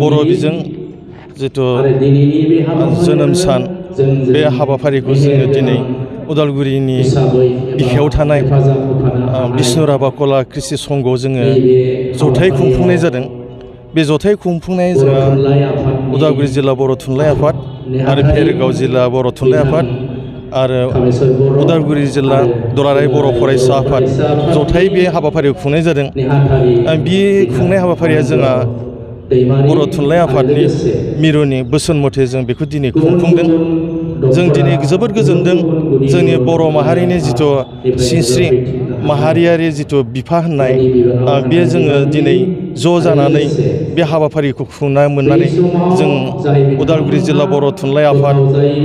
बर' बिजों जिथु जोनोम सान बे हाबाफारिखौ जोङो दिनै उदालगुरिनि बिखायाव थानाय बिष्णु राभा कला कृषि संघआव जोङो जथाय खुंफुंनाय जादों। बे जथाय खुंफुंनाय जोंहा उदालगुरि जिल्ला बर' थुनलाइ आफाद आरो भेरगाव जिल्ला बर' थुनलाइ आफाद आरो उदालगुरि जिल्ला दुलाराय बर' फरायसा आफाद जथाय बे हाबाफारिखौ खुंनाय जादों। बे खुंनाय हाबाफारिया जोंहा बर' थुनलाइ आफादनि मिरुनि बोसोन मथे जों बेखौ दिनै खुंफुंदों। जों दिनै जोबोद गोजोनदों जोंनि बर' माहारिनि जिथु सिनस्रि माहारियारि जिथु बिफा होननाय बे जोङो दिनै ज' जानानै बे हाबाफारिखौ खुंनो मोननानै जों उदालगुरि जिल्ला बर' थुनलाइ आफाद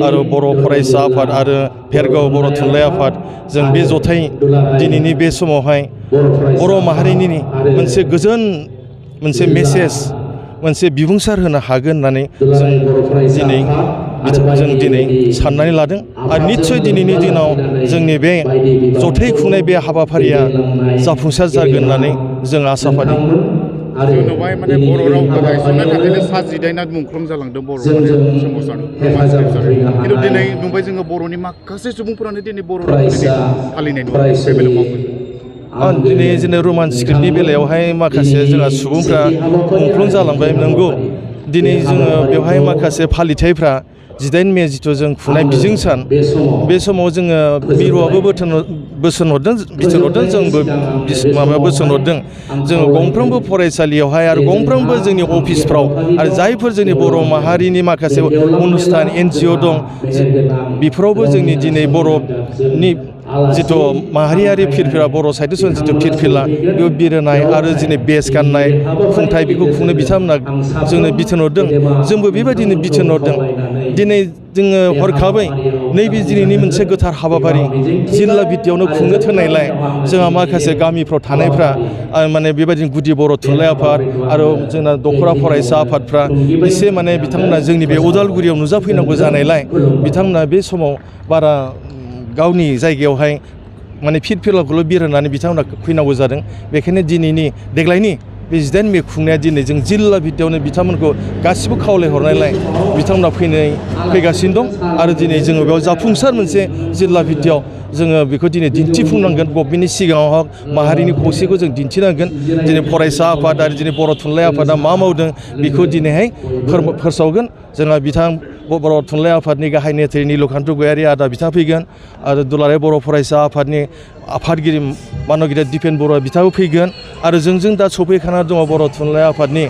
आरो बर' फरायसा आफाद आरो भेरगाव बर' थुनलाइ आफाद जों बे जथाय दिनैनि बे समावहाय बर' माहारिनि मोनसे गोजोन मोनसे मेसेज मोनसे बिबुंसार होनो हागोन होननानै जों दिनै साननानै लादों। आरो निस्सय दिनैनि दिनाव जोंनि बे जथाय खुंनाय बे हाबाफारिया जाफुंसार जागोन होननानै जों आसा फारिदों। जों नुबाय माने बर' रावखौ गायसननो थाखायनो सा 18 मुंख्लं जालांदों बर' सोमावसारनो। खिन्थु दिनै नुबाय जोङो बर'नि माखासे सुबुंफोरानो दिनै बर' रावखौ दिनै फालिनाय नुवा। दिनै जोंनि रमान स्क्रिप्टनि बेलायावहाय माखासे जोंहा सुबुंफ्रा मुंख्लं जालांबाय। नंगौ दिनै जोङो बेवहाय माखासे फालिथायफ्रा 18 मे जिथु जों खुंनाय बिजों सान बे समाव जोङो मिरुआबो बोसोन हरदों जोंबो बोसोन हरदों। जोङो गंफ्रोमबो फरायसालियावहाय आरो गंफ्रोमबो जोंनि अफिसफ्राव आरो जायफोर जोंनि बर' माहारिनि माखासे अनुस्थान NGO दं बेफोरावबो जोंनि दिनै बर'नि जिथु माहारियारि फिरफिला बर' साहित्य सभा जिथु फिरफिला बेयाव बिरहोनाय आरो दिनै बेस गाननाय खुंथाइ बेखौ खुंनो बिथांमोना जोंनो बिथोन हरदों। जोंबो बेबायदिनो बिथोन हरदों। दिनै जोङो हरखाबै नैबे दिनैनि मोनसे गोथार हाबाफारि जिल्ला भित्तियावनो खुंनो थोननायलाय जोंहा माखासे गामिफ्राव थानायफ्रा माने बेबायदिनो गुदि बर' थुनलाइ आफाद आरो जोंना दख'रा फरायसा आफादफ्रा एसे माने बिथांमोना जोंनि बे उदालगुरियाव नुजाफैनांगौ जानायलाय बिथांमोना बे समाव बारा गावनि जायगायावहाय माने फिरफिलाखौल' बिरहोनानै बिथांमोना फैनांगौ जादों। बेखायनो दिनैनि देग्लायनि बे 18 मे खुंनाया दिनै जों जिल्ला भित्तियावनो बिथांमोनखौ गासिबो खावलायहरनायलाय बिथांमोना फैगासिनो दं आरो दिनै जोङो बेयाव जाफुंसार मोनसे जिल्ला भित्तियाव जोङो बेखौ दिनै दिन्थिफुंनांगोन। गभमेन्टनि सिगाङाव माहारिनि खौसेखौ जों दिन्थिनांगोन। दिनै फरायसा आफाद आरो दिनै बर' थुनलाइ आफादा मा मावदों बेखौ दिनैहाय फोसावगोन। जोंहा बिथां बर' थुनलाइ आफादनि गाहाय नेहाथारि निलकान्त गयारि आदा बिथाङा फैगोन आरो दुलाराय बर' फरायसा आफादनि आफादगिरि मानगिरि दिपेन बरुवा बिथाङाबो फैगोन आरो जोंजों दा सफैखाना दङ बर' थुनलाइ आफादनि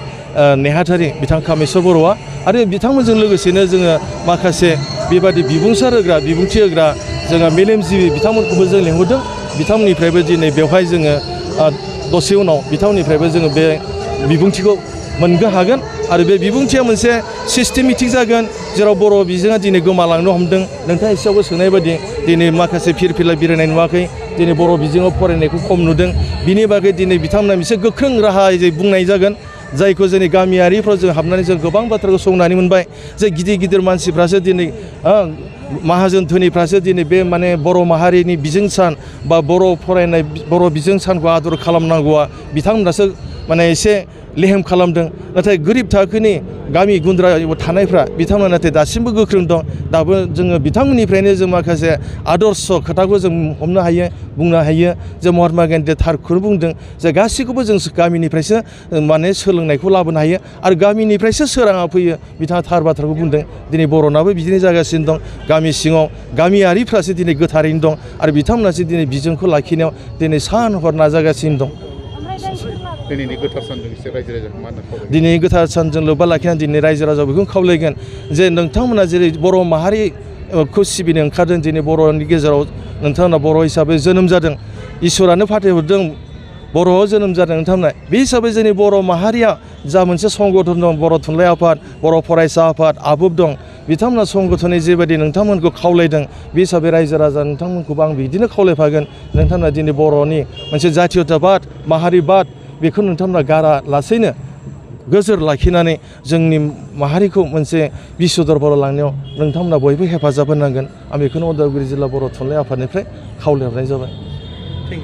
नेहाथारि बिथां कामेस्वर बर'आ आरो बिथांमोनजों लोगोसेनो जोङो माखासे बेबादि बिबुंथि होग्रा जोङो मेलेमजिबि बिथांमोनखौबो जों लेंहरदों। बिथांमोननिफ्रायबो दिनै बेवहाय जोङो दसे उनाव बिथांमोननिफ्रायबो जोङो बे बिबुंथिखौ मोननो हागोन आरो बे बिबुंथिया मोनसे सिस्टेमेटिक जागोन जेराव बर' बिजोङा दिनै गोमालांनो हमदों। नोंथाङा एसेयावबो सोंनाय बायदि दिनै माखासे फिरफिला बिरहोनाय नुवाखै। दिनै बर' बिजोङाव फरायनायखौ खम नुदों। बिनि बागै दिनै बिथांमोना मोनसे गोख्रों राहायै बुंनाय जागोन जायखौ जोंनि गामियारिफ्राव जों हाबनानै जों गोबां बाथ्राखौ संनानै मोनबाय जे गिदिर मानसिफ्रासो दिनै माहाजोन धोनिफ्रासो दिनै बे माने बर' माहारिनि बिजों सान बा बर' फरायनाय बर' बिजों सानखौ आदर खालामनांगौआ बिथांमोनासो माने एसे लेहेम खालामदों। नाथाय गोरिब थाखोनि गामि गुन्द्रायाव थानायफ्रा बिथांमोना नाथाय दासिमबो गोख्रों दं। दाबो जोङो बिथांमोननिफ्रायनो जों माखासे आदर्श खोथाखौ जों हमनो हायो बुंनो हायो जे महात्मा गान्धीया थारखौनो बुंदों जे गासैखौबो जों गामिनिफ्रायसो माने सोलोंनायखौ लाबोनो हायो आरो गामिनिफ्रायसो सोराङा फैयो। बिथाङा थार बाथ्राखौ बुंदों। दिनै बर'नाबो बिदिनो जागासिनो दं। गामि सिङाव गामियारिफ्रासो दिनै गोथारैनो दं आरो बिथांमोनासो दिनै बिजोंखौ लाखिनायाव दिनै सान हर नाजागासिनो दं। दिनैनि गोथार सानजों एसे रायजो राजाखौ मा होनना खावलायगोन? दिनै गोथार सानजों लोब्बा लाखिनानै दिनै रायजो राजाखौ बेखौनो खावलायगोन जे नोंथांमोना जेरै बर' माहारिखौ सिबिनो ओंखारदों दिनै बर'नि गेजेराव नोंथांमोना बर' हिसाबै जोनोम जादों। इसोरानो फाथायहरदों बर'आव जोनोम जादों नोंथांमोना। बे हिसाबै जोंनि बर' माहारिया जा मोनसे संगठन दं बर' थुनलाइ आफाद बर' फरायसा आफाद आबुब दं बिथांमोना संगठननि जेबायदि नोंथांमोनखौ खावलायदों बे हिसाबै रायजो राजा नोंथांमोनखौबो आं बिदिनो खावलायफागोन। नोंथांमोना दिनै बर'नि मोनसे जातीयताबाद माहारिबाद बेखौ नोंथांमोना गारा लासैनो गोजोर लाखिनानै जोंनि माहारिखौ मोनसे बिश्व दरबाराव लांनायाव नोंथांमोना बयबो हेफाजाब होनांगोन। आं बेखौनो उदालगुरि जिल्ला बर' थुनलाइ आफादनिफ्राय खावलायहरनाय जाबाय। Thank you.